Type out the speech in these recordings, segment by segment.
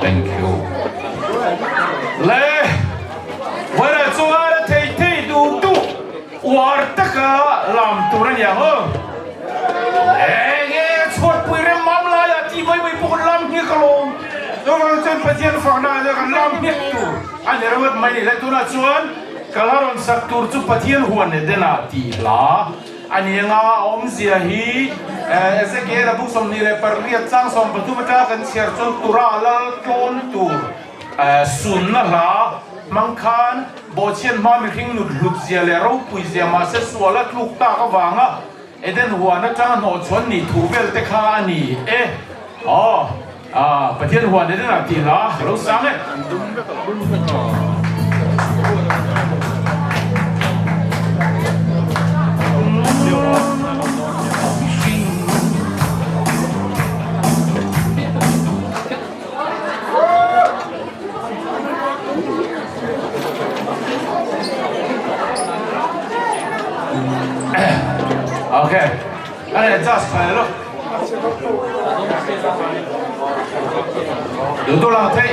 Thank you. Le vawilah chuan a thei thei duh duh uar taka lam tur a ni ang aw. Enge chhuatpui rem mam laia tih mai mai pawh kan lam hmiak alawm. Chuvang chuan Pathian fakna ah kan lam hmiak tur a ni ringawt mai ni. Le tunah chuan ka hla rawn sak tur chu Pathian huan Edena tih hla a ni anga a awmzia hi Ezekiel a buk 28 chang 13 atanga kan chhiar chuan Tura lal tlawn tur sunna hla hmang khan Bawhchhiat hma mihring nut hlut zia leh ropui zia mahse sual a tluk tak avanga Eden huan atanga hnawhchhuan nih thu vel te kha a ni e. Aw, Pathian huan Eden ah tih hla ka lo sang e. Ok, a just tha lo. Duh duh lang thei.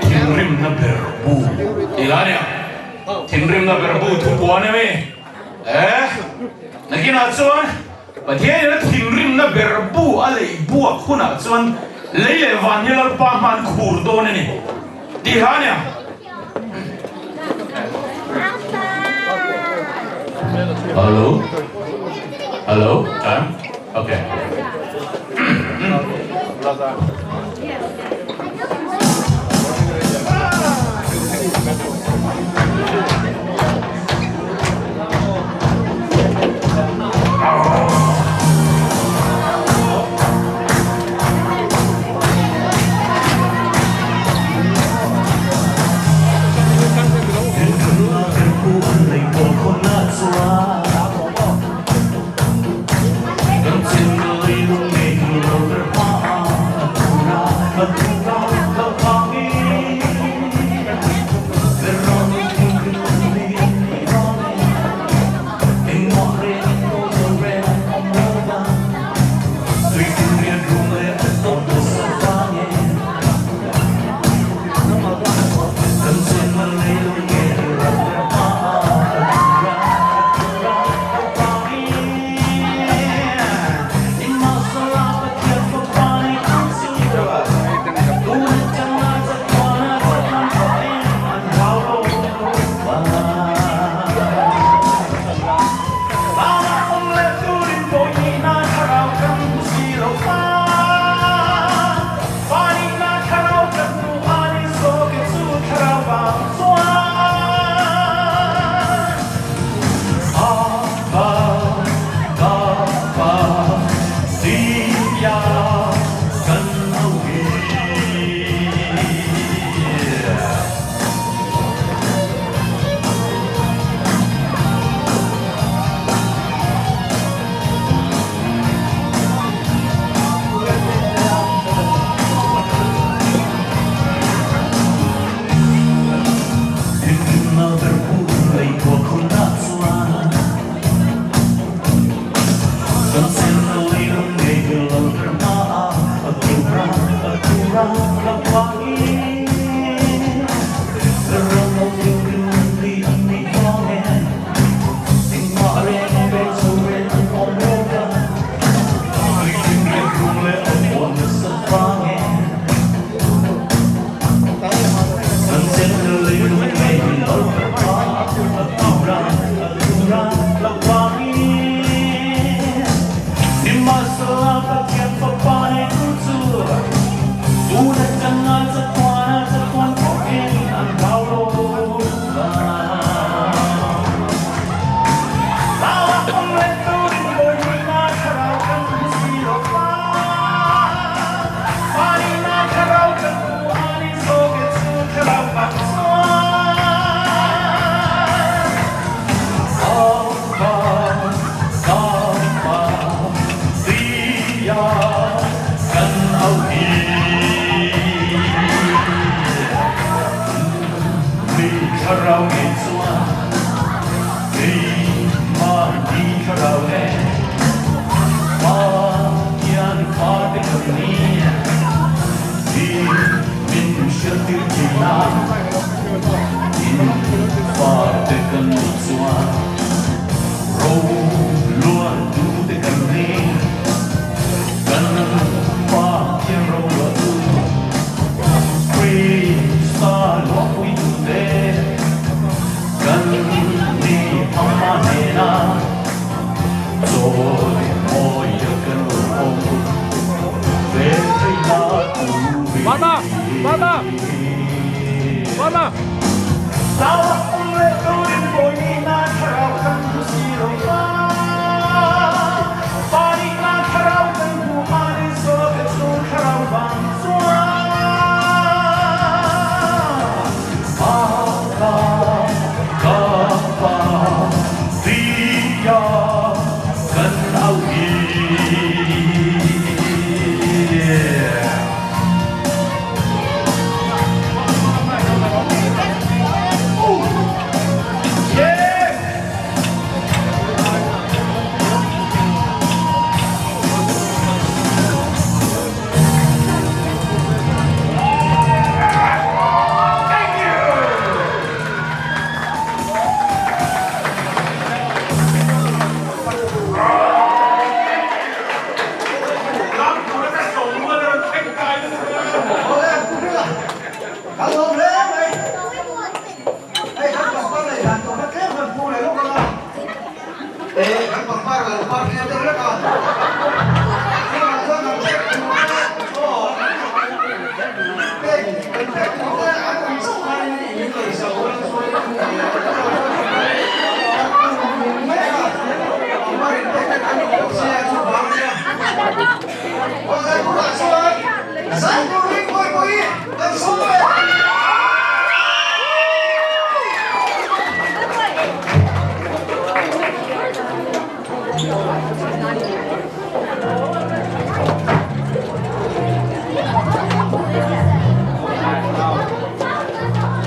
Thinrimna ber bu tih lai a nia. Thinrimna ber bu thu puan em i? Eh, nakinah chuan Pathianin a thinrimna ber bu a lei buak hunah chuan lei leh van hi Lalpa hma an khur dawn a ni tih hla a nia. Hello? Hello? Time? Okay.